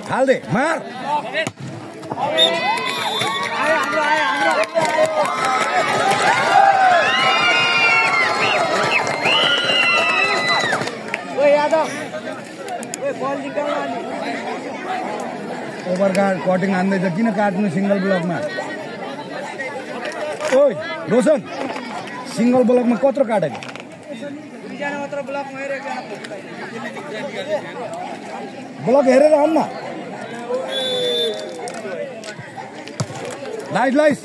हाल दे मार over cutting हान्दैछ किन काट्नु सिंगल ब्लकमा ओइ रोशन सिंगल ब्लकमा कत्रो काटेको ब्लक हेरेर आउन न लाइट लाइस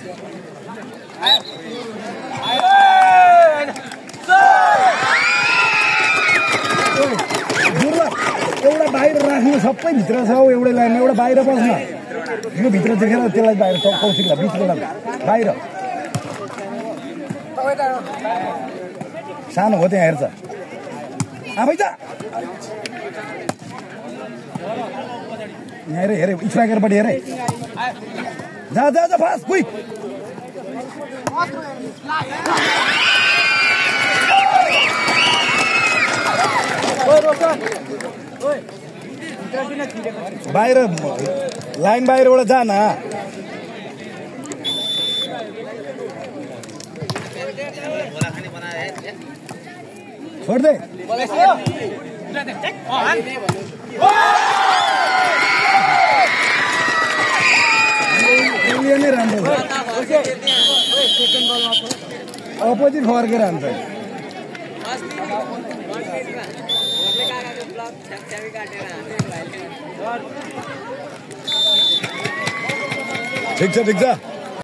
एउटा बाहिर राख्नु सबै भित्र छ एउटै लाइनमा एउटा बाहिर बस्न यो भित्र देखेर त्यसलाई बाहिर कौशिकलाई बिचको बाहिर सानो हो त्यहाँ हेर्छ आफै त यहाँ हेरे हेरे स्ट्राइकरपट्टि हेरे जा जा जा फास्ट क्विक बाहिर लाइन बाहिरबाट जा न छोड दे नै राम्रो अपोजिट फर्केर हान्छ ठिक छ